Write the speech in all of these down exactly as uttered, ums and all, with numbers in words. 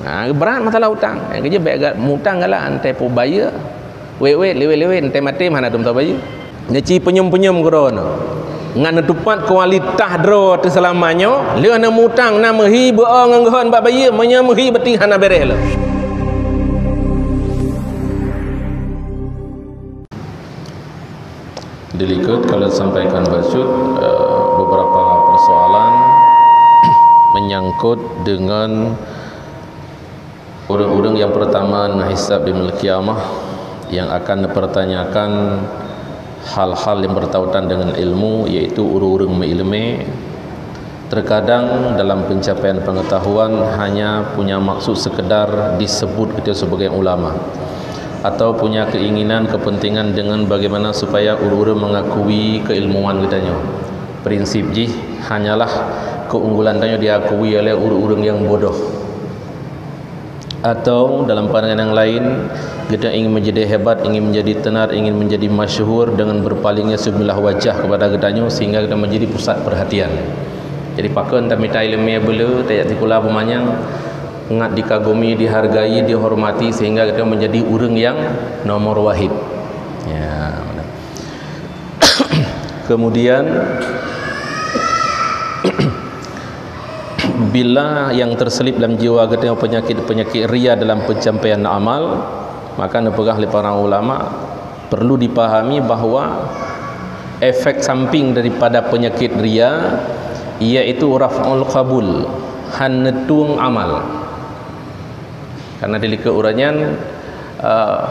Ha, brat masalah utang. Nyang keujeuet bèk gat mutang galak, entèe peubayeue. Wèt-wèt, liwèt-liwèt, entèe maté hana teumeutoh bayeue. Nyoe ci peunyum-peunyum keudroe nyoe. Ngon neutupat kualitas droe teuh seulama nyoe, lheueh neumutang na meuhi beu-o ngon geuhon bak bayeue, meunyoe meuhi beuti hana bèrèh lom. Dilikot kalau sampaikan bacut, eh, beberapa persoalan menyangkut dengan ureuëng-ureuëng yang pertama na hisab di yaumil qiyamah, yang akan dipertanyakan hal-hal yang bertautan dengan ilmu, yaitu ureuëng-ureuëng meuilmé. Terkadang dalam pencapaian pengetahuan hanya punya maksud sekedar disebut kita sebagai ulama, atau punya keinginan, kepentingan dengan bagaimana supaya ureuëng-ureuëng mengakui keilmuan geutanyoe. Prinsip jih hanyalah keunggulan tanyoe diakui oleh ureuëng-ureuëng yang bodoh. Atau dalam pandangan yang lain, kita ingin menjadi hebat, ingin menjadi tenar, ingin menjadi masyhur dengan berpalingnya seubilah wajah kepada geutanyoe sehingga kita menjadi pusat perhatian. Jadi pakon tamita ileumèe beuleu, tajak sikula beumanyang, ngat dikagumi, dihargai, dihormati sehingga kita menjadi ureuëng yang nomor wahid. Ya, benar. Kemudian bila yang terselip dalam jiwa geutanyoe penyakit-penyakit ria dalam pencapaian amal, maka neupeugah lé para ulama, perlu dipahami bahwa efek samping daripada penyakit ria yaitu raf'ul qabul, han neutueng amal. Karena di likot uroe nyan, eh,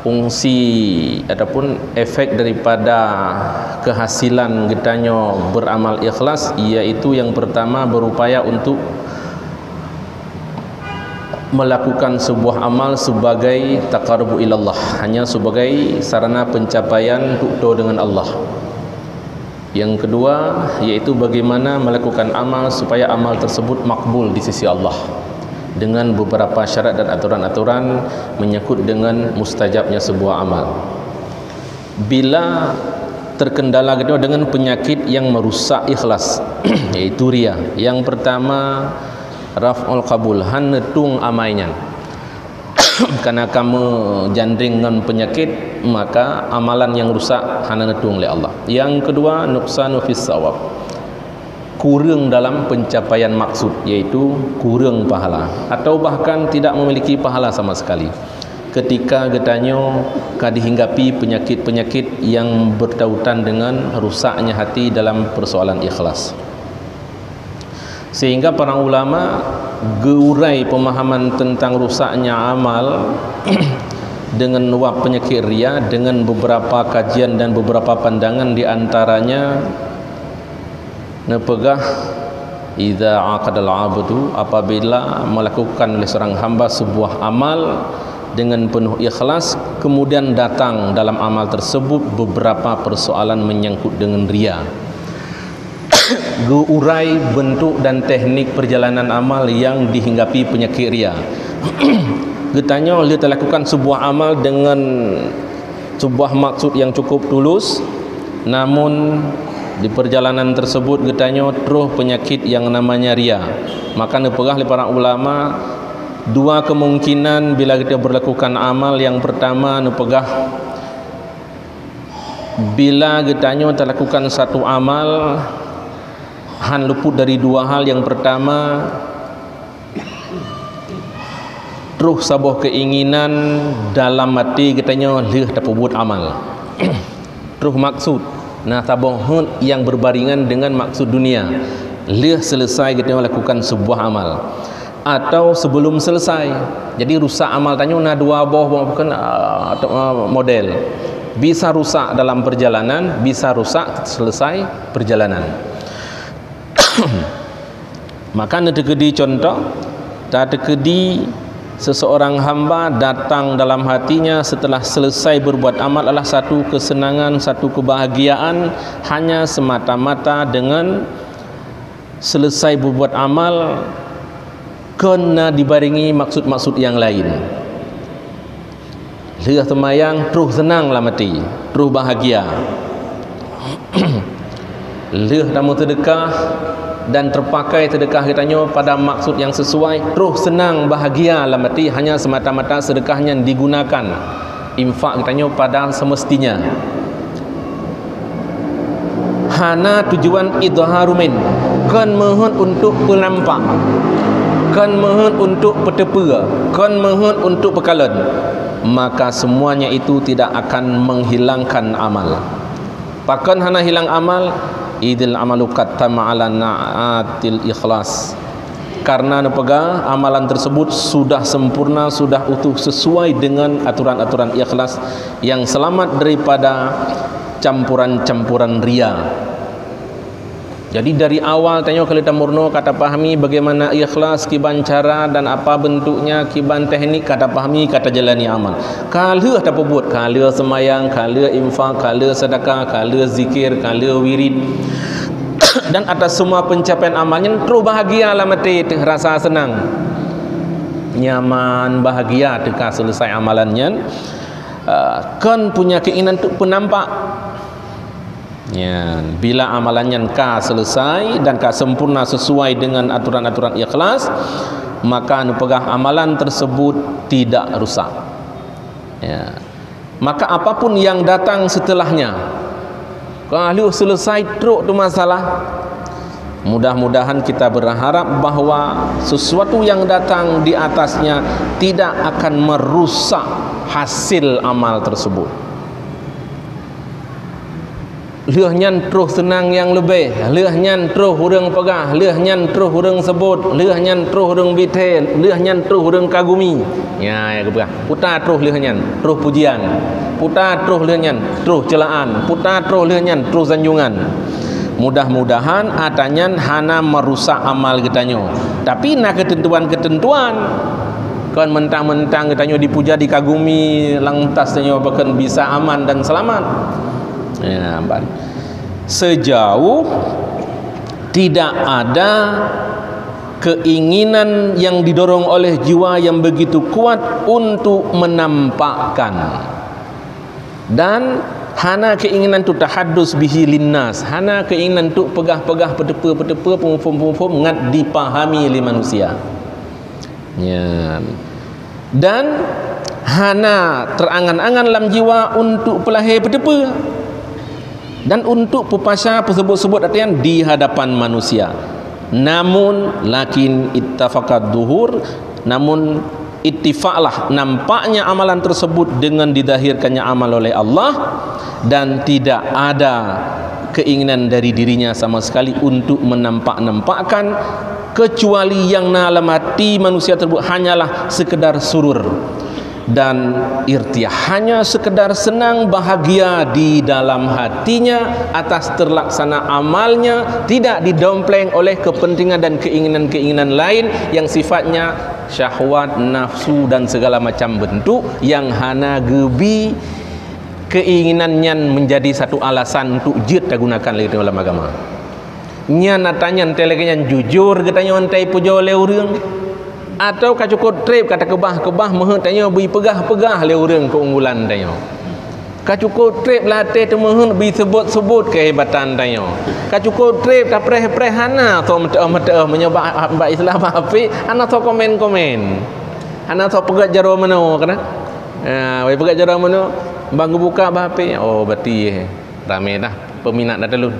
fungsi ataupun efek daripada kehasilan geutanyoe beramal ikhlas, yaitu yang pertama berupaya untuk melakukan sebuah amal sebagai taqarrubu ilallah, hanya sebagai sarana pencapaian untuk to dengan Allah. Yang kedua, yaitu bagaimana melakukan amal supaya amal tersebut makbul di sisi Allah, dengan beberapa syarat dan aturan-aturan menyangkut dengan mustajabnya sebuah amal. Bila terkendala gitu dengan penyakit yang merusak ikhlas, yaitu ria. Yang pertama, raf'ul qabul, han neutueng amai nyan. Karena kamu janding ngon penyakit, maka amalan yang rusak hana neutueng lé Allah. Yang kedua, nuqsanu fis sawab. Kureueng dalam pencapaian maksud, yaitu kureueng pahala atau bahkan tidak memiliki pahala sama sekali. Ketika geutanyoe ka dihinggapi penyakit-penyakit yang bertautan dengan rusaknya hati dalam persoalan ikhlas. Sehingga para ulama geurai pemahaman tentang rusaknya amal dengan wab penyakit ria dengan beberapa kajian dan beberapa pandangan, di antaranya neupeugah, "Idza aqadal abdu," apabila melakukan oleh seorang hamba sebuah amal dengan penuh ikhlas, kemudian datang dalam amal tersebut beberapa persoalan menyangkut dengan ria. Geurai bentuk dan teknik perjalanan amal yang dihinggapi penyakit ria. Geutanyoe lheueh talakukan sebuah amal dengan sebuah maksud yang cukup tulus, namun di perjalanan tersebut geutanyoe troh penyakit yang namanya ria. Maka neupeugah lé para ulama, dua kemungkinan bila kita berlakukan amal. Yang pertama neupeugah, bila geutanyoe talakukan satu amal, han luput dari dua hal. Yang pertama, troh saboh keinginan dalam até geutanyoe lheueh tapeubuet amal. Troh maksud, na saboh heuet yang berbarengan dengan maksud dunia lheueh selesai geutanyoe lakukan sebuah amal. Atau sebelum selesai. Jadi rusak amal tanyoe na dua boh, bukan, ah, model. Bisa rusak dalam perjalanan, bisa rusak selesai perjalanan. Maka neuteukeudi contoh, tateukeudi seseorang hamba datang dalam hatinya setelah selesai berbuat amal adalah satu kesenangan, satu kebahagiaan hanya semata-mata dengan selesai berbuat amal, kon na dibarengi maksud-maksud yang lain. Lheueh seumayang, troh seunang lam até, troh bahagia. Lheueh tameuseudeukah, dan terpakai sedekah geutanyoe pada maksud yang sesuai, troh seunang bahagia lam até, hanya semata-mata sedekah nyan digunakan, infak geutanyoe pada semestinya. Hana tujuan idharu min, kon meuheuet untuk peunampak, kon meuheuet untuk peuteupeue, kon meuheuet untuk peukalon, maka semuanya itu tidak akan menghilangkan amal. Pakon hana hilang amal? Idil amalu kattama ala na'atil ikhlas. Karena neupeugah amalan tersebut sudah sempurna, sudah utuh sesuai dengan aturan-aturan ikhlas yang selamat daripada campuran-campuran ria. Jadi dari awal tanyoe ka lheueh tameurunoe ka tapahami bagaimana ikhlas, kiban cara dan apa bentuknya, kiban teknik ka tapahami, ka tajalani amal. Ka lheueh tapeubuet, ka lheueh seumayang, ka lheueh infak, ka lheueh sedekah, ka lheueh zikir, ka lheueh wirid. Dan atas semua pencapaian amal nyan troh bahagia lam até teuh, rasa seunang. Nyaman, bahagia teuh ka selesai amalan nyan. Ah, kon punya keinginan untuk peunampak. Nyan, bila amalan nyan ka selesai dan ka sempurna sesuai dengan aturan-aturan ikhlas, maka neupeugah amalan tersebut tidak rusak. Ya. Maka apapun yang datang setelahnya, ka lheueh selesai trok tu masalah, mudah-mudahan kita berharap bahwa sesuatu yang datang di atasnya tidak akan merusak hasil amal tersebut. Lheueh nyan troh seunang nyang leubeh, lheueh nyan troh ureuëng peugah, lheueh nyan troh ureuëng seubut, lheueh nyan troh ureuëng bithée, lheueh nyan troh ureuëng kagumi. Nya, ya geupeugah. Puta troh lheueh nyan, troh pujian. Puta troh lheueh nyan, troh ceulaan. Puta troh lheueh nyan, troh sanjungan. Mudah-mudahan atra nyan hana merusak amal geutanyoe. Tapi na keuteuntuan-keuteuntuan. Kon mentang-mentang geutanyoe dipuja, dikagumi, lantas tanyoe bahkan bisa aman dan selamat. Ya, ban. Sejauh tidak ada keinginan yang didorong oleh jiwa yang begitu kuat untuk menampakkan. Dan hana keinginan tu tahaddus bihi linnas, hana keinginan tu peugah-peugah, peuteupeue-peuteupeue, peumuphom-peumuphom ngat dipahami lé manusia. Nyan. Dan hana teurangan-angan lam jiwa untuk peulahé peuteupeue dan untuk peupasha, peuseubut-seubut atra nyan di hadapan manusia. Namun, lakin ittafaqad duhur, namun ittifaklah nampaknya amalan tersebut dengan didahirkannya amal oleh Allah, dan tidak ada keinginan dari dirinya sama sekali untuk menampak-nampakkan, kecuali yang na lam hati manusia tersebut hanyalah sekedar surur dan irtiyah, hanya sekedar senang bahagia di dalam hatinya atas terlaksana amalnya, tidak didompleng oleh kepentingan dan keinginan-keinginan lain yang sifatnya syahwat, nafsu, dan segala macam bentuk yang hana geubi keinginan nyan menjadi satu alasan untuk jeuet tagunakan lé dalam agama. Nyan atra nyan, teuh lagée nyan jujur geutanyoe, antai pujoe lé ureuëng, atawa ka cukôp treb ka takeubah-keubah meuheuet tanyoe, bri peugah-peugah lé ureuëng keunggulan tanyoe. Ka cukôp treb lam até teumeuheuet bri seubut-seubut keuhebatan tanyoe. Ka cukôp treb tapreh-preh hana soe meuteuoh-meuteuoh, meunyoe bak, bak Islam hafé, hana soe komen-komen. Hana soe peugét jaroe meunoe kana. Ha, wai peugét jaroe meunoe, ban geubuka bak hafé, oh, berarti ramé dah peminat atra lôn.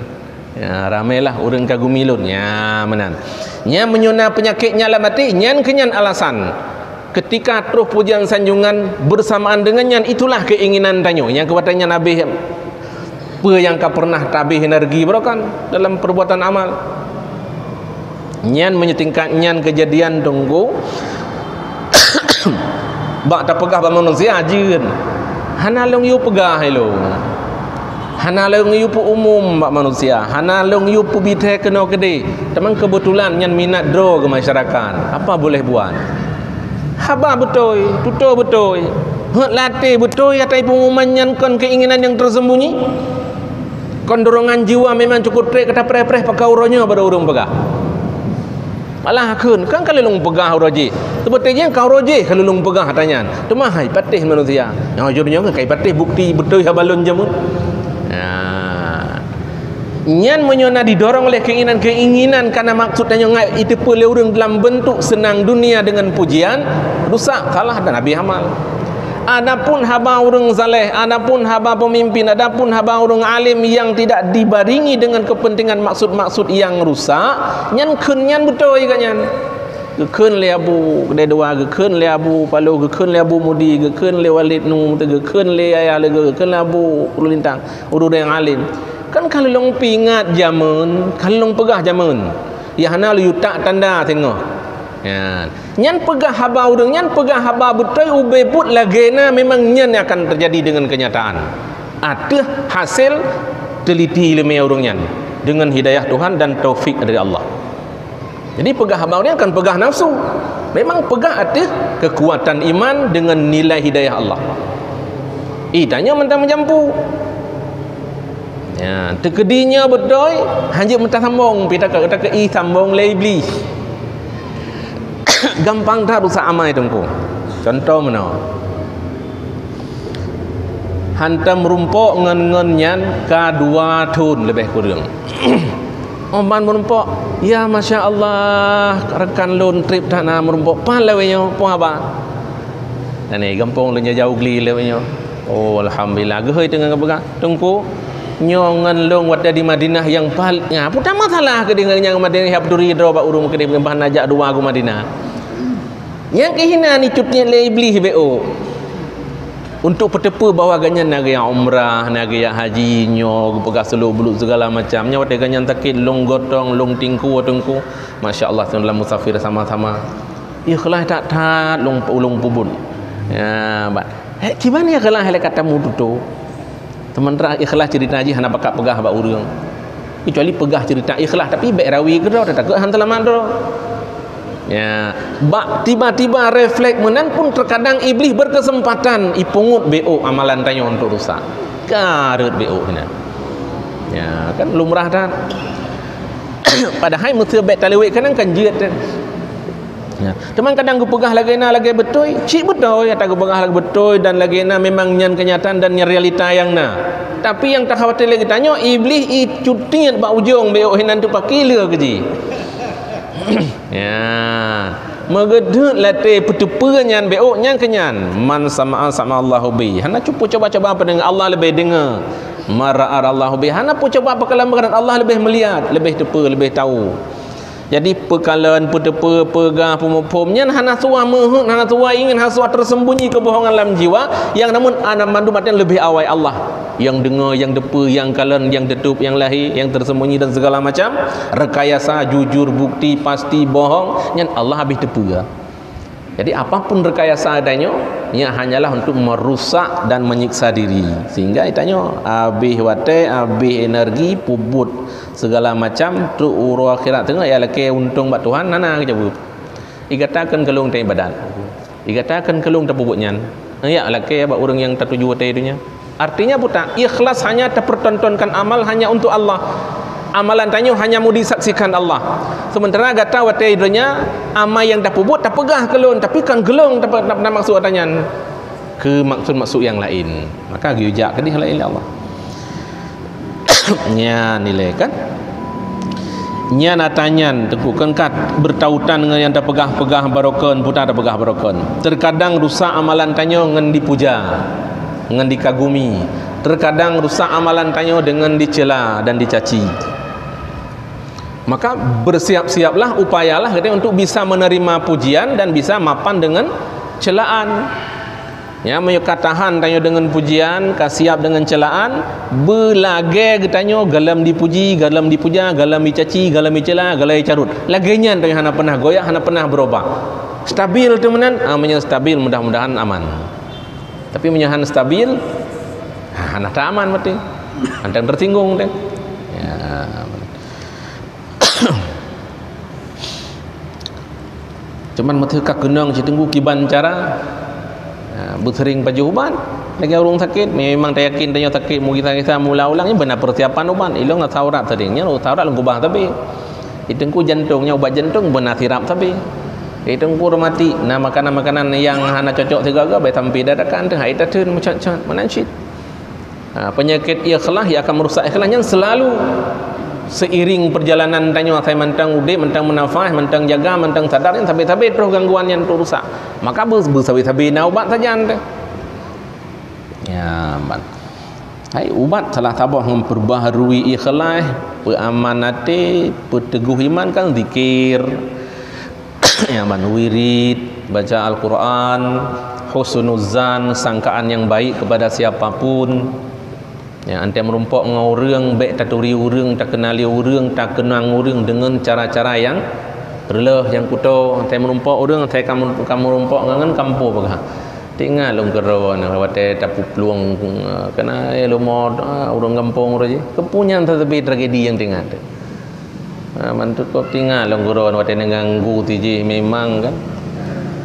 Ya, ramé lah ureuëng kagumi lôn. Ya, meunan. Nyan meunyoe na peunyakét nyan lam até, nyan keuh nyan alasan. Ketika troh pujian sanjungan, bersamaan dengan nyan, itulah keinginan tanyoe. Nyang keuh watée nyan habéh peue nyang ka pernah tahabéh energi baroe kan dalam perbuatan amal. Nyan meunyoe tingkat nyan keujadian teungku, bak tapeugah bak manusia jeuet. Hana lôn yue peugah ilôn. Hana lôn yue peuumum bak manusia. Hana lôn yue peubi thée keunoe keudeh. Teuma keubeutulan nyan minat droe keu masyarakat. Apa boleh buat? Haba beutôi, tutoe beutôi. Heuet lam até beutôi atra peungumuman nyan kon keinginan nyang tersembunyi. Kon dorongan jiwa memang cukôp treb ka tapreh-preh pakon uroe nyoe baru ureuëng peugah. Malah kheun, kan ka lôn peugah uroe jih. Seubeuté jih ka uroe jih ka lôn peugah atra nyan. Teuma hai patéh manusia. Nyoe jeuet nyoe ka patéh bukti beutôi haba lôn jameun. Nah. Nyan meunyoe na didorong lé keinginan-keinginan, karena maksud tanyoe ngat jiteupeue lé ureuëng dalam bentuk seunang dunia dengan pujian, rusak, salah dan habéh amal. Adapun haba ureuëng saleh, adapun haba pemimpin, adapun haba ureuëng alim yang tidak dibaringi dengan kepentingan maksud-maksud yang rusak, nyan kheun nyan beutôi geuh nyan. Geukheun lé Abu Keudai Dua, geukheun lé Abu Paloh, geukheun lé Abu Mudi, geukheun lé Walid Nu, geukheun lé Yahya Leugeue, geukheun lé Abu Khairul Lintang, ureuëng alim. Kan ka lôn peuingat jameun, ka lôn peugah jameun. Nyang hana lôn yutak tanda singoh. Nyan. Nyan peugah haba ureuëng, nyan peugah haba beutôi ubé buet lagée na memang nyan akan terjadi dengan kenyataan. Ateueh hasil teliti iéleumé ureuëng nyan dengan hidayah Tuhan dan taufik dari Allah. Jadi peugah haba ureuëng nyan kan peugah nafsu. Memang peugah ateueh kekuatan iman dengan nilai hidayah Allah. Ih, tanyoe mantong meujampu. Ya, teukeudi nyoe beutôi, hanjeuet meutasambong, pi takeu-takeu ih sambong lé Iblih. Gampang that rusak amai teungku. Contoh meunoe. Hantom meurumpok ngon-ngon nyan ka dua thon leubeh kureueng. Óh ban meurumpok, "Ya, masya Allah, rakan lôn treb that na meurumpok." Pan lawée nyoe, peue haba? Dan eh, gampông lôn jauh gli lawée nyoe. Oh, alhamdulillah. Geuhôi teungoh geupeugah, "Teungku, nyoe ngon lôn watée di Madinah nyang pal-, nya, peue masalah keu deungon nyang Madinah, hab turi droe bak ureuëng keudeh bah najak dua gu Madinah." Nyang keuh hina ni cut niet lé Iblih B O. Untuk peuteupeue bahwa gobnyan na geujak umrah, na geujak haji, nyoe geupeugah seuluk-beuluk segala macam. Nyoe watée gobnyan sakét, lôn gotong, lôn tingku, teungku. Masya Allah, dalam musafir sama-sama. Ikhlas that-that lôn, lôn peubuet. Ya, ba-, hé, kiban ikhlas lé kata meututoe. Sementara ikhlas cerita jih hana bakat peugah bak ureuëng. Kecuali peugah cerita ikhlas, tapi bék rawi keudroe, teutakot hana seulamat droe. Ya, bak tiba-tiba refleks meunan pun terkadang Iblih berkesempatan ipeungut B O amalan tanyoe untuk rusak. Ka rhot B O hinan. Ya, kan lumrah that. Padahai meuseu bék taleuwek keunan kan jeuet that. Ya. Teuma kadang geupeugah lagée na lagée beutôi, cit beutôi, ata geupeugah lagée beutôi dan lagée na memang nyan keunyataan dan nyan realita nyang na. Tapi nyang takhawatir lé geutanyoe, Iblih i cut niet bak ujong B O hinan tu pakri le keu jih. Ya. Meugeudeuet latée peuteupeue nyan B O nyang keu nyan. Man sama'a sama Allahu bi. Hana cupo cuba-cuba peudeungoe, Allah leubeh deungoe. Mara Allahu bi. Hana peucuba peukalon makanan, Allah leubeh meulihat, leubeh teupeue, leubeh tahu. Jadi, peukalon, peuteupeue, peugah, peumuphom, nyan hana suah meuheuet, hana suah ingin, hana suah tersembunyi kebohongan lam jiwa, nyang namun ana mandum atan leubeh awai Allah. Nyang deungoe, nyang teupeue, nyang kalon, nyang teutup, nyang lahé, nyang tersembunyi dan segala macam, rekayasa, jujur, bukti, pasti, bohong, nyan Allah habéh teupeue. Jadi, apapun rekayasa tanyoe, ia hanyalah untuk merusak dan menyiksa diri. Sehingga tanyoe habéh watée, habéh energi, peubuet segala macam, trok uroe akhirat teungoh, ya lakée untông bak Tuhan, hana geujaweub. Igata kheun keu lôn taibadat. Igata kheun keu lôn tapeubuet nyan. Ya lakée bak ureuëng nyang tatuju watée donya. Artinya buta, ikhlas hanya tapertontonkan amal hanya untuk Allah. Amalan tanyoe hanya mau disaksikan Allah. Sementara gata watée donya, amal nyang tapeubuet tapeugah keu lôn, tapi kan keu lôn tapa-, tapa-, tamaksud ata nyan. Keu maksud-maksud nyang laén. Maka geuyue jak keudeh laén lé Allah. Nyan nilai kan? Nyan ata nyan teungku kan kat bertautan dengan nyang tapeugah-peugah barokon, buta tapeugah barokon. Terkadang rusak amalan tanyoe ngon dipuja, ngon dikagumi. Terkadang rusak amalan tanyoe dengan dicela dan dicaci. Maka bersiap-siaplah, upayalah gata untuk bisa menerima pujian dan bisa mapan dengan celaan. Ya, meunyoe ka tahan tanyoe deungon pujian, ka siap deungon celaan, beulagée geutanyoe galom dipuji, galom dipuja, galom dicaci, galom dicela, galom dicarot. Lagée nyan tanyoe hana peunah goyah, hana peunah beurubah. Stabil teumeunan, ah, meunyoe stabil mudah-mudahan aman. Tapi meunyoe hana stabil, ah, hana ta aman meuti. Hana tersinggung teh. Ya. Cuman meuteuka keunong cit teungku kiban cara, ha, beuseuring pajoh ubat. Lagée ureuëng sakét, memang tayakin tanyoe sakét, meugisa-gisa meuulang-ulang, nyan beuna persiapan ubat. Ilong na saurat teuring, nyan saurat lôn keubah sabe. Di teungku jantong, nyan ubat jantong beuna sirap sabe. Di teungku rematik, na makanan-makanan nyang hana cocok sigoe-goe, baik sampai dadakan teuh, hai tateun meucot-cot, meunan cit. Ha, penyakit ikhlas yang akan merusak ikhlas nyan selalu. Seiring perjalanan tanyoe asai mantong udeb, mantong meunafah, mantong jaga, mantong sadar, nyan sabe-sabe troh gangguan nyan untuk rusak. Maka beu-, beusabe-sabe na ubat sajan teuh. Ya, ban. Hai, ubat salah saboh ngon perbaharui ikhlas, peuaman até, peuteguh iman kan zikir. Ya, ban, wirid, baca Al-Quran, husnuzan, sangkaan yang baik kepada siapapun. Ya, anté meurumpok ngon ureuëng, bék taturi ureuëng, takeunali ureuëng, takeunang ureuëng deungon cara-cara yang reuloh, yang kuto. Anté meurumpok ureuëng, anté kamu, kamu rumpok ngon, ngon kampo peugah. Teuingat lôn keudroe nyoe, watée tapuplueng, eh, keunan, eh, leumo, ah, ureuëng gampông uroe jih. Keupeue nyan teuteubit tragedi nyang teuingat. Ah, mantong kop teuingat lôn keudroe nyoe, watée neuganggu tijih memang kan.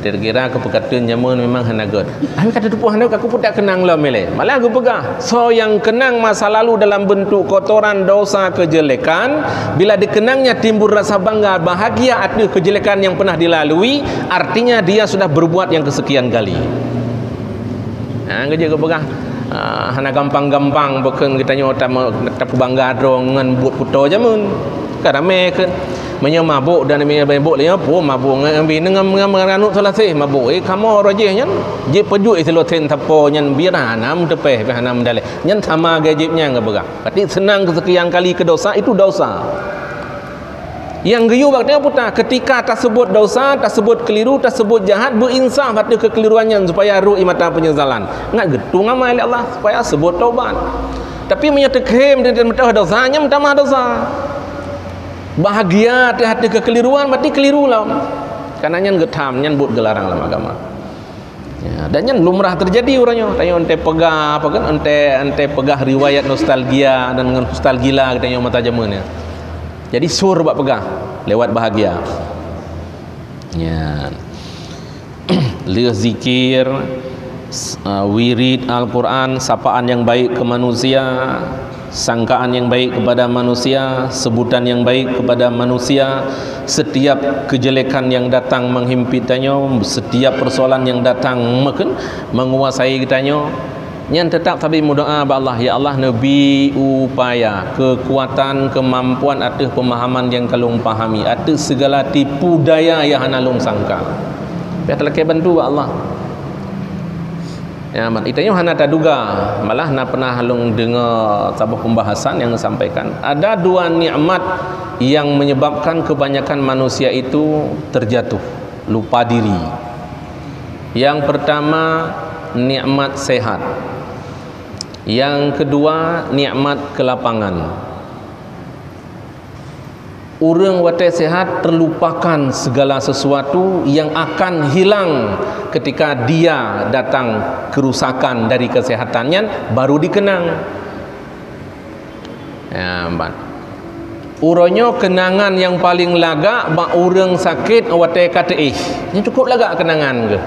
Kira-kira keupeukateueng jameun memang hana gét. Tapi ka teutupeue hana gét, ka kupeugah keunang lom ilée. Malah geupeugah, soe nyang keunang masa lalu dalam bentuk kotoran dosa kejelekan, bila dikeunangnya timbul rasa bangga, bahagia ateueh kejelekan yang pernah dilalui, artinya dia sudah berbuat yang kesekian kali. Ha, geujak geupeugah, ah, hana gampang-gampang bukon geutanyoe tame-, tapeubangga droe ngon buet kuto jameun. Ka ramé kheun. Meunyoe mabök dan mi mabök lé, peue mabök ngon bi ngon, ngon, ngon ranub seulaséh mabök. Eh, kamoe roh jih nyan, jipeujeuet seulaséh sapo nyan bi hana meuteupéh, bi hana meudaleh. Nyan sama gajib nyan geupeugah. Berarti seunang kesekian kali keu dosa, itu dosa. Nyang geuyue bak tanyoe peue ta, ketika taseubuet dosa, taseubuet keliru, taseubuet jahat, beuinsaf ateueh keukeliruan nyan supaya rhot ie mata penyesalan. Ngat geutung amai lé Allah supaya seubuet tobat. Tapi meunyoe teukhém dan meutoh dosa, nyan meutamah dosa. Bahagia ateueh, ateueh keukeliruan, berarti keliru lom. Karena nyan geutham, nyan buet geularang lam agama. Ya, dan nyan lumrah teujadi uroe nyoe. Tanyoe enteuk peugah, apa kan, enteuk, enteuk peugah riwayat nostalgia dan ngon nostalgia geutanyoe masa jameun nyoe. Jadi sur bak peugah lewat bahagia. Ya. Lheueh zikir, s-, ah, wirid Al-Quran, sapaan yang baik ke manusia, sangkaan yang baik kepada manusia, sebutan yang baik kepada manusia, setiap kejelekan yang datang menghimpit tanyoe, setiap persoalan yang datang meukeun menguasai geutanyoe, nyan tetap sabe meudoa bak Allah, "Ya Allah, neubi upaya, keukuatan, keumampuan ateueh peumahaman nyang ka lôn pahami, ateueh sigala tipu daya nyang hana lôn sangka." Pih talakée bantu bak Allah. Ya, man, geutanyoe hana taduga, malah na pernah lôn deungoe saboh pembahasan nyang sampaikan, ada dua nikmat yang menyebabkan kebanyakan manusia itu terjatuh, lupa diri. Yang pertama, nikmat sehat. Yang kedua, nikmat kelapangan. Ureuëng watée sehat terlupakan segala sesuatu yang akan hilang ketika dia datang kerusakan dari kesehatan nyan baru dikeunang. Ya, ban. Uroe nyoe keunangan nyang paleng lagak bak ureuëng sakét watée ka teuéh. Nyan cukup lagak keunangan geuh.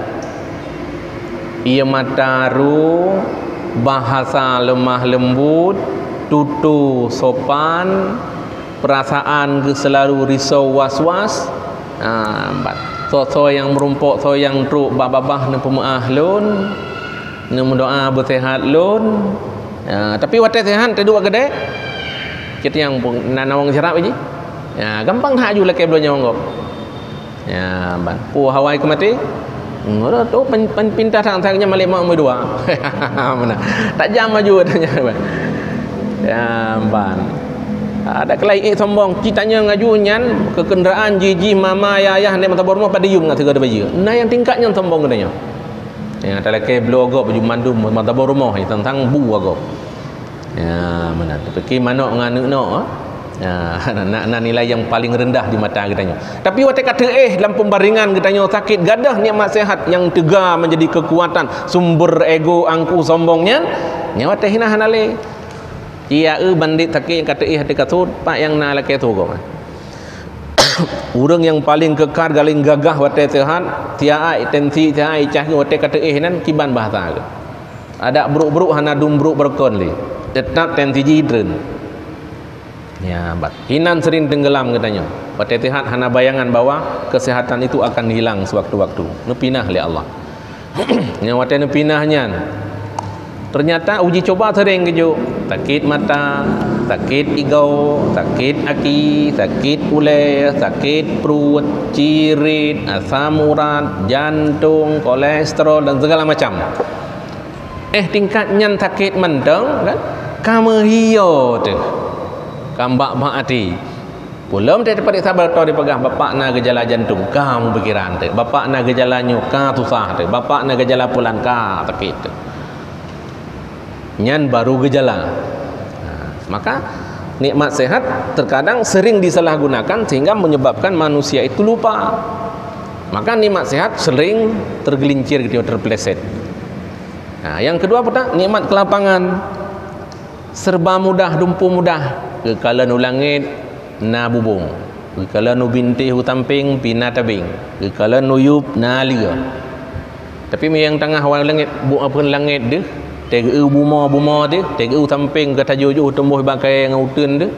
Ie mata ru, bahasa lemah lembut, tutoe sopan, perasaan geuh seulalu risau was-was. Ha, ban. Soe-soe nyang meurumpok, soe nyang trok bak babah neupeumeuáh lôn, neumeudoa beusehat lôn. Ha, tapi watée sehat teuduek keudeh, cit nyang na nawang sirab jih. Ya, gampang that aju lakée bloe nyawang gob. Ya, ban. Peue hawa keu maté? Ngurut tu pen-, pen-, pinta sang-sang nyan malée mak umui dua. Mana? Tajam aju katanya, ban. Ya, ban. Ada kelai ék sombong, ci tanyong aju nyan keu kenderaan jih-jih mama ya ayah nek mata boh rumoh padiyum ngat sigoe baju. Nah, nyang tingkat nyan sombong katanya. Ya, talakée bloe gob baju mandum mata boh rumoh, tang-tang bu gob. Ya, meunan. Tapike manok ngon aneuk nok, ha? Ya, na, na nilai nyang paleng reundah di mata geutanyoe. Tapi watée ka teuéh lam peumbaringan geutanyoe sakét, gadôh nikmat sehat nyang teuga menjadi keukuatan, sumber ego angkuh sombong nyan, nyan watée hina hana lé. Iya eu bandét sakét nyang ka teuéh ateueh kasut, pat nyang na lakée su gob. Ureuëng nyang paleng keukar, paleng gagah watée sehat, siat tensi, siat cah watée ka teuéh nan kiban bahasa geuh. Adak brok-brok hana dum brok beureukoh lé. Teutap tensi jih treun. Ya, bat. Hinan sering tenggelam geutanyoe. Watée sehat hana bayangan bahwa kesehatan itu akan hilang sewaktu-waktu. Neupinah lé Allah. Nyang watée neupinah nyan, ternyata uji coba sering geujok. Sakét mata, Sakét igoe, sakét aki, sakét ulée, sakét pruet, cirit, asam urat, jantong, kolesterol, dan segala macam. Eh, tingkat nyan sakét mantong, kan? Ka meuhiyo teuh. Ka bak-bak até. Peulom teuh taparéksa bak dokto, jipeugah, "Bapak na geujala jantong," ka meupikiran teuh. "Bapak na geujala nyoe," ka susah teuh. "Bapak na geujala pulan," ka sakét teuh. Nyan baru geujala. Ha, maka nikmat sehat terkadang sering disalahgunakan sehingga menyebabkan manusia itu lupa. Maka nikmat sehat sering tergelincir gitu, terpeleset. Nah, yang kedua apa tak? Nikmat kelapangan. Serba mudah, dumpeue mudah. Geukalon u langét, na bubông. Geukalon u bintéh u sampéng, pih na tabeng. Geukalon u yup, na lé. Tapi meunyo nyang tangah wan langét, bu-, apun langét deuh, teugeue bumoe-bumoe deuh, teugeue sampéng ka tajôh-jôh teumbôh bak kayée ngon uteuen deuh.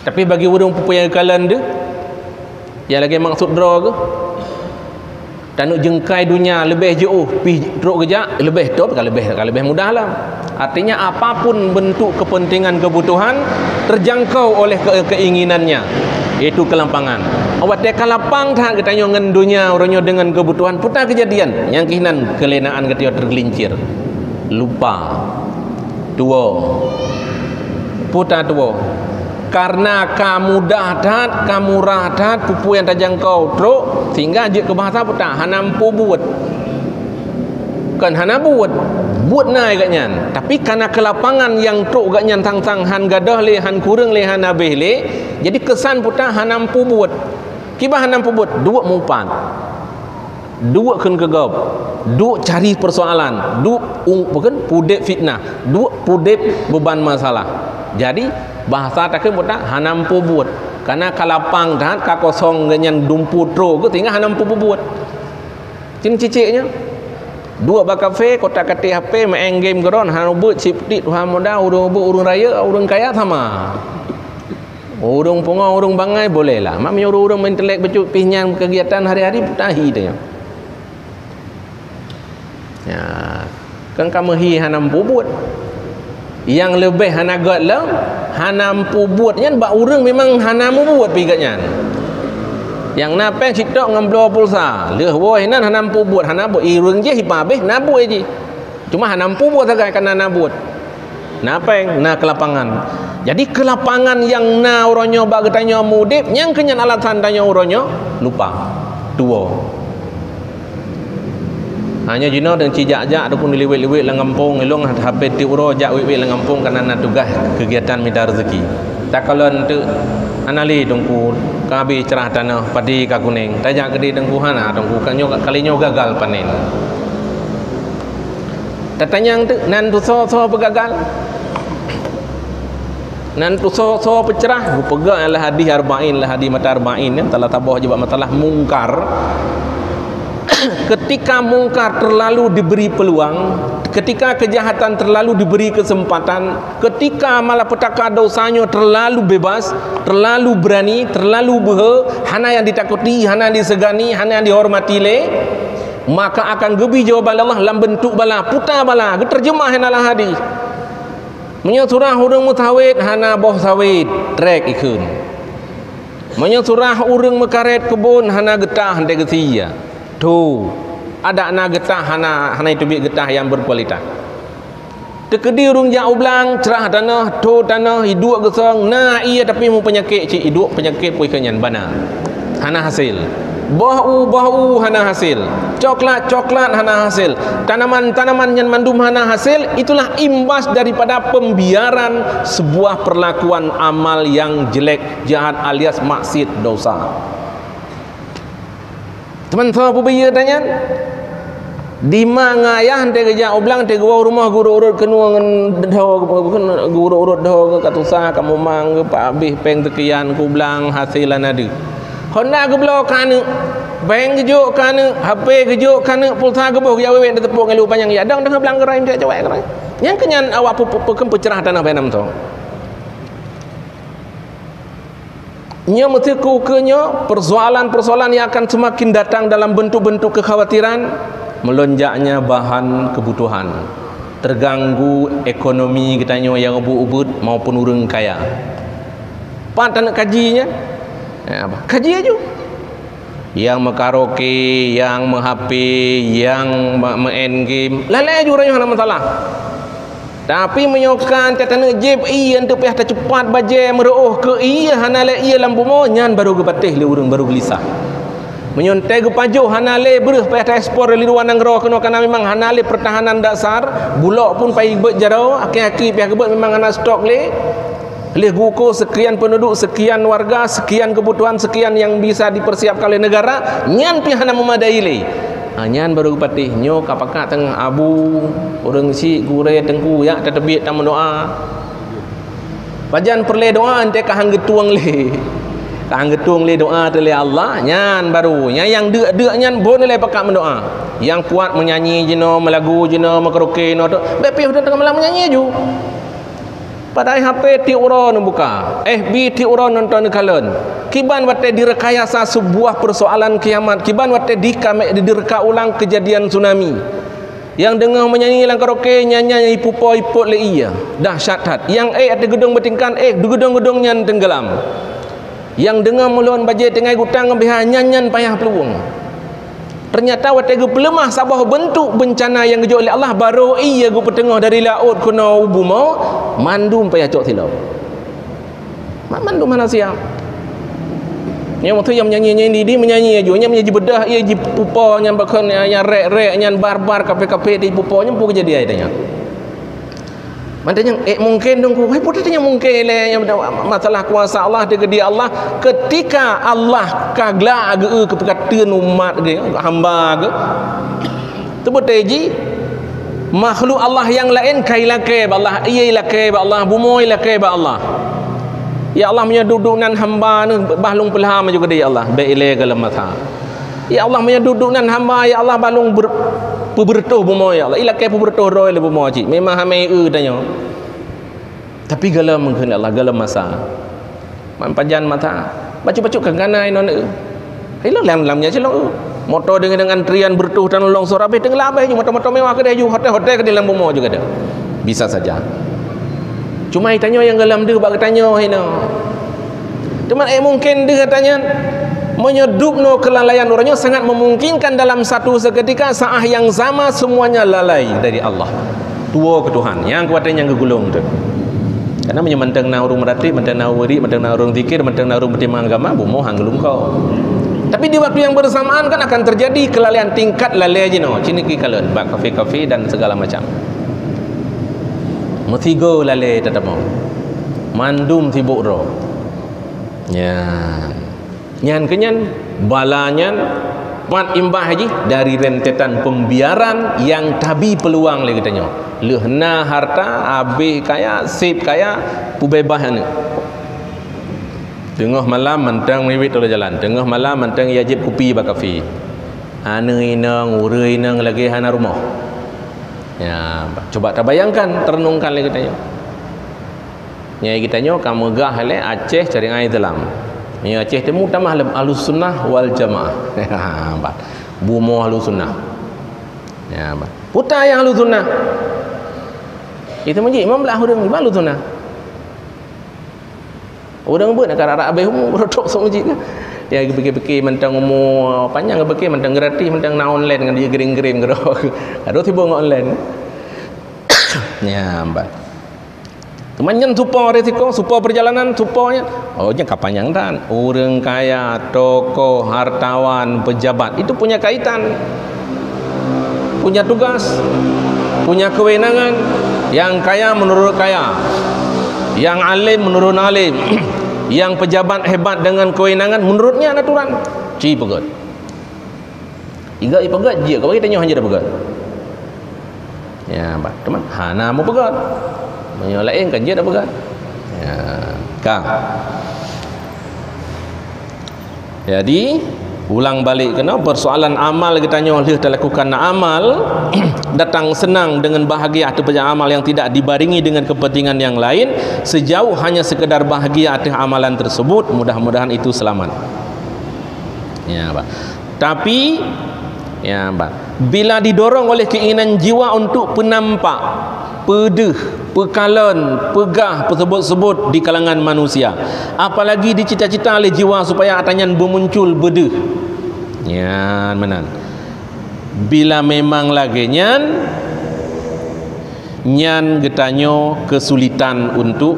Tapi bagi ureuëng peue-peue nyang geukalon deuh, nyang lagée maksud droe geuh, taneuk jeungkai donya leubeh jiôh pih trok geujak, leubeh top, ka leubeh, ka leubeh mudah lah. Artinya, apapun bentuk kepentingan kebutuhan terjangkau oleh ke-, keinginannya, yaitu kelampangan. Awak teuka lapang that geutanyoe ngon donya, uroe nyoe deungon kebutuhan, peue ta keujadian, nyang keuh nan keulinaan geutanyoe tergelincir, lupa, tuwoe, peue ta tuwoe. Karena ka mudah that, ka murah that, peue-peue nyang tajangkau trok, sehingga jeuet keu bahasa peue ta hana muphom buet. Kon hana buet, buet na geuh nyan. Tapi karena keulapangan nyang trok geuh nyan sang-sang han gadôh lé, han kureueng lé, han habéh lé, jadi keusan peue ta hana muphom buet. Kiban hana muphom buet, duek mupat. Duek kheun keu gob, duek cari persoalan, duek ung-, peue kheun, peudeb fitnah, duek peudeb beuban masalah. Jadi, bahasa takheun buet hana muphom buet. Karena ka lapang that, ka kosong geuh nyan dumpeue trok geuh, sehingga hana muphom buet. Cit cicék nyoe. Duek bak kafe, kotak-katik H P, main game keudroe, hana buet, cit peutit, tuha muda, ureuëng ubit, ureuëng rayeuk, ureuëng kaya sama. Ureuëng pungo, ureuëng bangai, boleh lah. Mak meunyoe ureuëng-ureuëng meuintelek bacut pih nyan keugiatan hari-hari, peue ta hi teuh nyoe. Ya, kan ka meuhi hana muphom buet. Nyang leubeh hana gét lom, hana muphom buet nyan bak ureuëng memang hana mubuet pih gét nyan. Nyang na péng sitok ngon bloe pulsa, lheueh woe hinan hana muphom buet, hana buet, i ureuëng jih ipabeh na buet jih. Cuma hana muphom buet sagai kana na buet. Na péng, na keulapangan. Jadi, keulapangan nyang na uroe nyoe bak geutanyoe muudeb, nyang keu nyan alasan tanyoe uroe nyoe lupa, tuwoe. Hanya jinoe dan ci jak-jak ataupun liwet-liwet lam gampông, ilong hapé tiep uroe jak wet-wet lam gampông karena na tugaih keugiatan mita reuzeki. Takalon teuk hana lé teungku, ka habéh cerah tanoh, padi ka kunéng. Tajak keudeh teungku hana, teungku ka nyoe, kali nyoe gagal panen. Tatanyong teuk, nan tusoe-soe peugagal? Nan tusoe-soe peucerah? Geupeugah lam hadih arba'in, lam hadih mata arba'in, ya, salah saboh jih bak masalah mungkar. Ketika mungkar terlalu diberi peluang, ketika kejahatan terlalu diberi kesempatan, ketika malapetaka dosa nyoe terlalu bebas, terlalu berani, terlalu beuhe, hana nyang ditakuti, hana nyang disegani, hana nyang dihormati lé, maka akan geubri jawaban Allah lam bentuk bala, peue ta bala, geuteurjeumah lam hadih. Meunyoe surah ureuëng meusawét, hana boh sawét, trek ikheun. Meunyoe surah ureuëng meukaret keubon, hana geutah, hana geusie. Tho, adak na geutah, hana, hana iteubiet geutah nyang berkualitas. Teukeudi ureuëng jak u blang, cerah tanoh, tho tanoh, iduek geusong, na ie tapi meupeunyakét cit, iduek peunyakét pih keu nyan bana. Hana hasil. Boh u, boh u, hana hasil. Coklat, coklat, hana hasil. Tanaman, tanaman nyan mandum hana hasil, itulah imbas daripada pembiaran sebuah perlakuan amal yang jelek, jahat alias maksiat, dosa. Teuma soe peubiyeu tanyan? Di ma ngon ayah teuh geujak u blang, teuh geuwoe u rumoh geurot-rot keunoe ngon dhoe, geurot-rot dhoe, ka tusa, ka mumang, geupabéh péng seukian, keu blang, hasé hana deuh. Honda geubloe keu aneuk, péng geujok keu aneuk, H P geujok keu aneuk, pulsa geuboh geujak wéwéng teuteupok ngon lu panyang, ya dong deungon blang geurai, meucewek-cewek geurai. Nyang keu nyan awak peu-, peu-, peu-, peucerah tanoh bak inong soe. Nyoe meuteukeu keu nyoe, persoalan-persoalan yang akan semakin datang dalam bentuk-bentuk kekhawatiran, melonjaknya bahan kebutuhan. terganggu ekonomi geutanyoe nyang ubit-ubit maupun ureuëng kaya. Pat taneuk kaji nyan? Eh, apa? Kaji aju. Nyang meukaraoke, nyang meuhape, nyang me-, meu'en game, lalai aju ureuëng nyoe hana masalah. Tapi meunyoe ka taneuk jieb ié, untuk payah tacupat bajée meureuoh keu ié, hana lé ié lam bumoe, nyan barô geupatéh lé ureuëng, barô geulisah. Meunyoe teuh geupajoh hana lé breueh payah taekspor di luwa nanggroe keunoe, karena memang hana lé pertahanan dasar, bulok pun payah geubeuet jaroe, aki-aki payah geubeuet memang hana stok lé. Lheueh geuko sekian penduduk, sekian warga, sekian kebutuhan, sekian yang bisa dipersiapkan oleh negara, nyan pih hana memadai lé. Ha, nyan barô geupatéh, nyoe ka pakat teungoh abu, ureuëng syiek, gurée, teungku, jak tateubiet tameudoa. Pajan peureulée doa, enteuk ka han geutueng lé. Ka han geutueng lé doa teuh lé Allah, nyan barô. Nyan nyang deuk-deuk nyan bon lé pakat meudoa. Nyang kuat meunyanyi jinoe, meulagu jinoe, meukaraoke noe tu, bék pih teungoh malam meunyanyi aju. Padahai H P tiep uroe neubuka, F B tiep uroe nonton neukalon. Kiban watée direkayasa sebuah persoalan kiamat, kiban watée dikame-, direka ulang kejadian tsunami. Nyang deungoe meunyanyi lam karaoke, nyan-nyan ipupo ipot lé ié. Dahsyat that. Nyang ék ateueh geudong beutingkat, ék, di geudong-geudong nyan teunggelam. Nyang deungoe mulon bajée tinggai gutang ngon B H, nyan-nyan payah peuluwueng. Ternyata watée geupeuleumah saboh beuntuk beuncana nyang geujok lé Allah, barô ié geupeuteungoh dari laôt keunoe u bumoe, mandum payah cok silop. Ma-, mandum hana siap. Nyang waktu nyang meunyanyi, nyan di, di meunyanyi aju, nyang meunyanyi beudôh, ié jipupo, nyang bakon, nyang, nyang rék-rék, nyang bar-bar, kaphé-kaphé jipupo, nyan peue keujadian nyan. Mantong nyan, eh, mungkin dong ku, hai, peue teuh nyang mungkin lé, nyang masalah kuasa Allah, di keudi Allah, ketika Allah ka glak geu-eu keu peukateuen umat geuh, hamba geuh. Teubeutôi jih, makhluk Allah nyang laén ka ilakée bak Allah, ié ilakée bak Allah, bumoe ilakée bak Allah. Ya Allah, meunyoe duek-duek nan hamba neuh, bah lôn peulham aju keudéh, ya Allah, bék ilée goh lom masa. Ya Allah, meunyoe duek-duek nan hamba, ya Allah, bah lôn ber-, peubeureutoh bumoe, ya Allah. Ilakée peubeureutoh droe lé bumoe cit. Memang hana eu tanyoe. Tapi goh lom mungken, ya Allah, goh lom masa. Man pajan mata. Bacut-bacut ka ganai non eu. Hai lôn lam, lam nyan cit lôn eu. Moto deungon antrian beureutoh tan lôn sor abéh teungoh abéh ju, moto-moto mewah keudéh ju, hotel-hotel keudéh lam bumoe juga ada. Bisa saja. Cuma tanyoe nyang goh lom deuh bak geutanyoe hino. Teuma, eh, mungkin deuh gata nyan, meunyoe dubnoe keulalaian uroe nyoe sangat memungkinkan dalam satu seketika saat yang sama semuanya lalai dari Allah. Tuwoe keu Tuhan, nyang kuat nyang geugulong tu. Karena meunyoe mantong na ureuëng meuratéb, mantong na ureuëng wirid, mantong na ureuëng zikir, mantong na ureuëng peutimang agama, bumoe han geulungkoe. Tapi di waktu yang bersamaan kan akan terjadi kelalaian, tingkat lalai jinoe, cit neukalon bak kafe-kafe dan segala macam. Meusigoe lalai teutamong. Mandum sibok droe. Nyan. Nyan keuh nyan, bala nyan pat imbah jih dari rentetan pembiaran nyang tabi peuluang lé geutanyoe. Lheueh na harta, abéh kaya, seb kaya, peubeubaih aneuëk. Teungoh malam mantong miwit teuloh jalan, teungoh malam mantong ya jieb kupi bak kafe. Aneuëk inong, ureuëng inong lagée hana rumoh. Ya, cuba tabayangkan, tarenungkan lé geutanyoe. Nyai geutanyoe ka meugah lé Aceh syariat Islam. Meunyoe Aceh Timu tamah lom Ahlussunnah wal Jamaah. Ban. Bumoe Ahlussunnah. Ya, ban. Puta nyang Ahlussunnah. Itu meuji, imam blah ureuëng ba Ahlussunnah. Ureuëng beuet nak karak-karak abéh umu, beureutok sok meuji. Ya, geupikir-pikir mantong umu panyang, geupikir mantong gratis, mantong na online ngon dia gering-gering keudroe. Aduh, tiba ngon online. Ya, ban. Teuma nyan supo risiko, supo perjalanan, supo nyan. Oh, nyan ka panyang tan. Ureuëng kaya, tokoh, hartawan, pejabat, itu punya kaitan. Punya tugas, punya kewenangan. Yang kaya menurut kaya. Yang alim menurut alim. Yang pejabat hebat dengan kewenangan menurutnya aturan. Ci peugét. Iga ipeugét jeuet, ka bagi tanyoe hana peugét. Ya, bah, teuma hana meupeugét. Meunyoe laén kan jeuet peugét. Ya, ka. Jadi, ulang balik keunoe, persoalan amal geutanyoe lheueh talakukan amal, datang senang dengan bahagia ateueh amal yang tidak dibarengi dengan kepentingan yang lain, sejauh hanya sekedar bahagia ateueh amalan tersebut, mudah-mudahan itu selamat. Ya, bah. Tapi, ya, bah, bila didorong oleh keinginan jiwa untuk penampak, Peudeuh, peukalon, peugah, peuseubot-seubot di kalangan manusia. Apalagi dicita-cita lé jiwa supaya atra nyan beumuncul beudeuh. Nyan meunan. Bila memang lagée nyan, nyan geutanyoe keusulitan untuk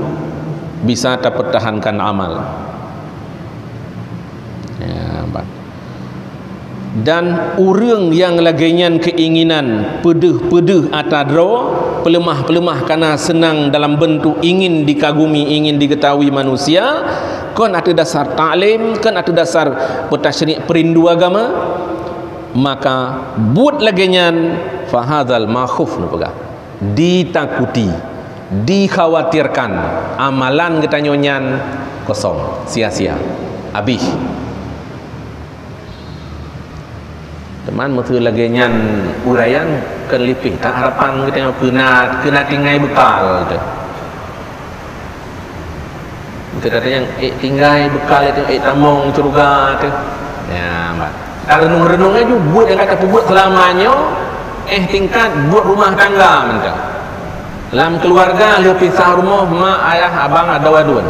bisa tapeutahankan amal. Ya, ban. Dan ureuëng nyang lagée nyan keinginan peudeuh-peudeuh atra droe, peuleumah-peuleumah kana seunang dalam beuntuk ingin dikagumi, ingin diketahui manusia, kon ateueh dasar taklim, kon ateueh dasar peutasyirik peurindu agama, maka buet lagée nyan fahadzal makhuf neupeugah. Ditakuti, dikhawatirkan, amalan geutanyoe nyan kosong, sia-sia, habéh. Teuma meuseu lagée nyan uraian keu lipih that harapan geutanyoe keu na, keu na tinggai beukal teuh. Teuka nyang ék tinggai beukal itu, ék tamong syeuruga teuh. Ya, mat. Tareunong-reunong laju buet nyang ka tapeubuet seulama nyoe, éh tingkat buet rumah tangga mantong. Lam keuluwarga lheueh pisah rumoh, mak, ayah, abang, adoe, aduen.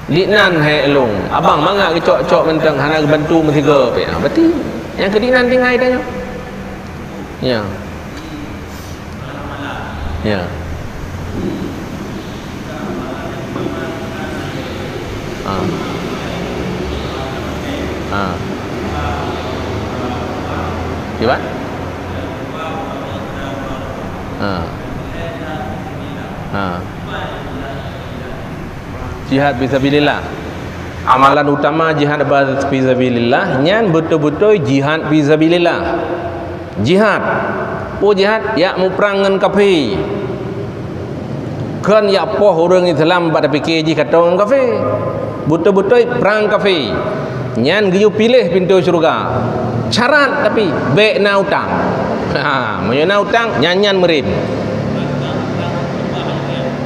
Diknan hai lôn, abang mangat geucok-cok mantong hana geubantu meusigoe pih. Berarti nyang keu diknan tinggai tanyoe. Ya. Ya. Ah. Ah. Kiban? Ah. Ah. Jihad fisabilillah. Amalan utama jihad ba-, fisabilillah, nyan beutôi-beutôi jihad fisabilillah. Jihad. Peue jihad? Jak muprang ngon kafé. Kon jak poh ureuëng Islam bak tapike jih katong ngon kafé. Beutôi-beutôi prang kafé. Nyan geuyue piléh pintoe syeuruga. Syarat tapi, bék na utang. Ha, meunyoe na utang, nyan-nyan meurim.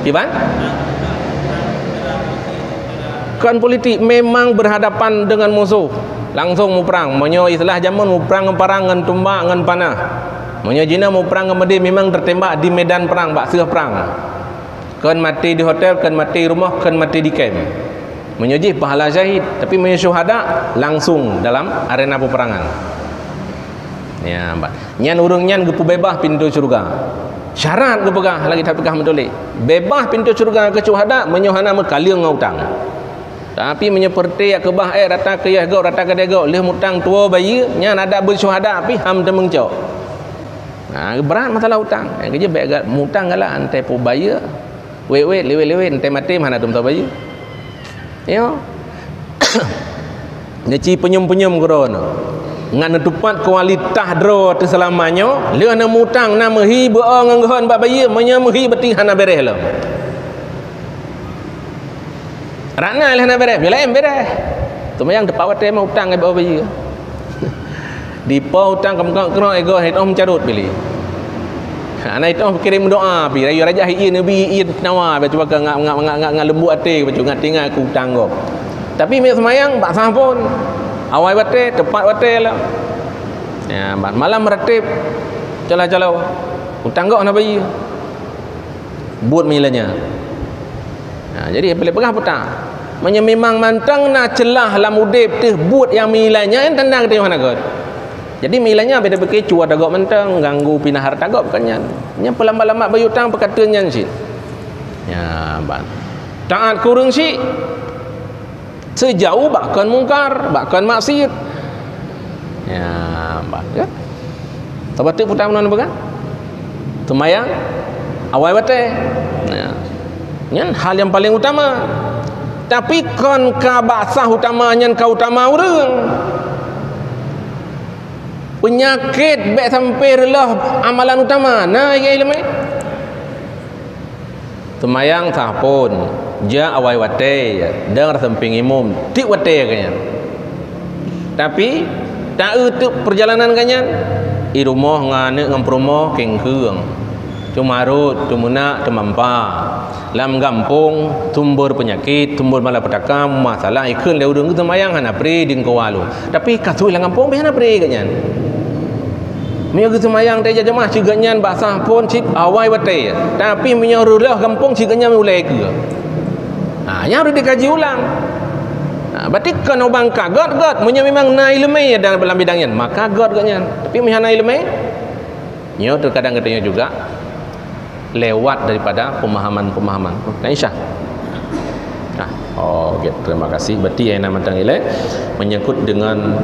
Kiban? Kon politik, memang berhadapan dengan musuh. Langsung muprang. Meunyoe istilah jameun, muprang ngon parang, ngon tumbak, ngon panah. Meunyoe jinoe muprang ngon meudeh, memang tertembak di medan perang, bak seueh perang. Kon maté di hotel, kon maté di rumoh, kon maté di kem. Meunyoe jih pahala syahid, tapi meunyoe syuhada, langsung dalam arena peperangan. Ya, ba-, nyan ureuëng nyan geupeubeubaih pintoe syeuruga. Syarat geupeugah, lagée that peugah meutuléh. Beubaih pintoe syeuruga keu syuhada, meunyoe hana meukaleueng ngon utang. Tapi meunyoe peureuté jak keubah ék rata keuyah gob, rata keudée gob, lheueh mutang tuwoe bayeue, nyan adak beusyuhada pih han teumeung cok. Nah, brat masalah utang. Nyang keujeuet bék ga-, mutang galak, antée peubayeue, wét-wét, liwét-liwét, antée maté hana teumeutoe bayeue. Yo. Neuci peunyum-peunyum keudroe nyoe. Ngon neutupat kualitas droe teuh seulama nyoe, lheueh neumutang na meuhi beu-o ngon geuhon bak bayeue, meunyoe meuhi beuti hana béréh lom. Rana lheueh na béréh, bila em béréh. Teumayang teupat watée mah utang ngon beu-o bayeue. Dipo utang keumeukat keunong égo hitoh meucarot bili. Hana hitoh kirém doa pi, rayu raja hi ié neubi ié nawa, bacut ka ngak, ngak, ngak, ngak, ngak leumbut até, bacut ngak tinggai keu utang gob. Tapi miet seumayang bak sah phon. Awai watée, teupat watée lah. Ya, ba-, malam meuratéb calo-calo. Utang gob hana bayeue. Buet meulanya. Nah, jadi boleh peugah puta. Meunyoe memang mantong na ceulah lam udeb teuh buet nyang meulanya, nyan tanda geutanyoe hana göt. Jadi meulanya beda pike cue ata gob mantong, ganggu pinah hareuta gob kan nyan. Nyan peulambat-lambat bayeue utang peukateuen nyan cit. Ya, ban. Taat keu ureuëng syik. Seujauh bak kon mungkar, bak kon maksiet. Ya, bah, ya. Tabatik puta meunan peugah. Teumayang awai watée. Ya. Nyan hal nyang paleng utama. Tapi kon ka bak sah utama nyan ka utama ureuëng. Peunyakét bék sampai reuloh amalan utama. Na igai leumé. Teumayang sah phon, jak awai watée, deungon sampéng imum, tieb watée geuh nyan. Tapi, taeu teuk peurjalanan geuh nyan, i rumoh ngon aneuëk ngon peurumoh kéngkeueng. Teumarot, teumeunak, teumampa. Lam gampông, sumber peunyakét, sumber malapetaka, masalah, ikheun lé ureuëng teumayang hana pré di keue lôn. Tapi, kasus lam gampông pih hana pré geuh nyan. Meunyoe geuseumayang teuh jamaah, cit geuhnyan bak sah phon cit awai watèe. Tapi meunyoe reuloh gampông, cit geuhnyan ulèe keue. Ha, nyan harôh dikaji ulang. Ha, berarti kon ubang ka gèt-gèt. Meunyoe memang na ileumèe dalam bidang nyan, maka gèt geuhnyan. Tapi meunyoe hana ileumèe, nyoe terkadang geutanyoe juga lewat daripada pemahaman-pemahaman. Nah, insya. Nah, oh, oke, terima kasih. Berarti nyang na mantong ilèe menyangkut dengan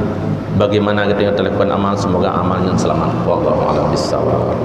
bagaimana kita yang melakukan amal, semoga amalnya selamat. Wallahu a'lam bishawab.